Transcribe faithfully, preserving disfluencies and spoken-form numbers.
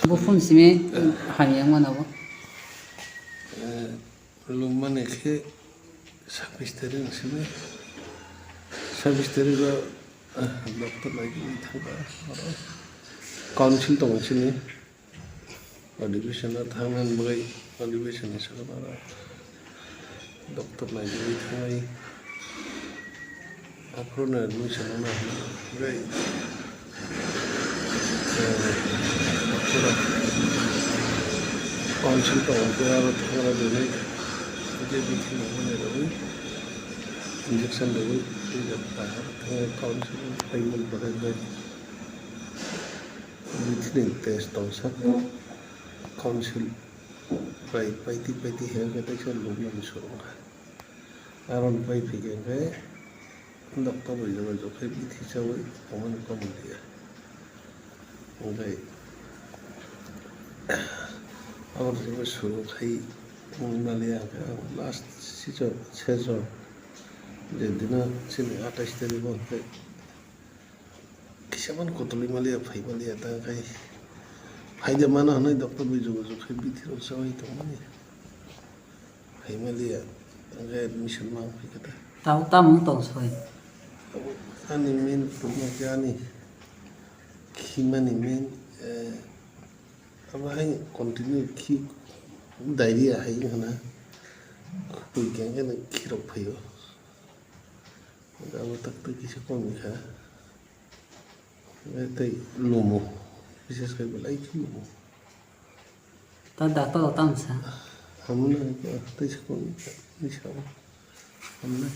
Buphang simi hamya wngmano bo. Eh, lumani khe sabbish tarik simi. Sabbish tarik o, eh, doctor naigwi thangkha oro. Council tongo chini. Adhibeson o thangnani bagwi adhibeson ni saka oro. Doctor naigwi thangwi aphuru no admission wngna hwnwi, eh, aphuru council tongo, tei aro thangna rwgwi je bithi nangmani rwgwi injection rwgwi tei aro thangwi council payment rwgwi bai bithi ni test tongsa council bai paiti paiti hwnkhe teisa lumnani soro wngkha. Aro ni pai phikhe hwnkhe doctor bai jora jokhai bithi chaui tongmani komon liya. Hwnkhe abo ni jora suru khai wngmani liya hwnkhe ang last session, session je dino chini atais tarikh o hwnkhe kisa mani kotolwi maliya, phai maliya, ta khai phaida mano hwnwi doctor bai jogajog khai bithi rok chaui tongmani. Phaimaliya, tangkhe admission mang phaikha ta. Tamo tamo wng tong soi? Abo ani main problem khe ani khimani main, eh, abo hai continue khi diarrhea hai wngkha na, khupui khe kheno khirok phaio. Abo tak tak kisa komikha. Tei lumo, bises khe belai khe lumo. Ta doctor rok tamo sa? Hamno tei sa komikha, tei sa hamno.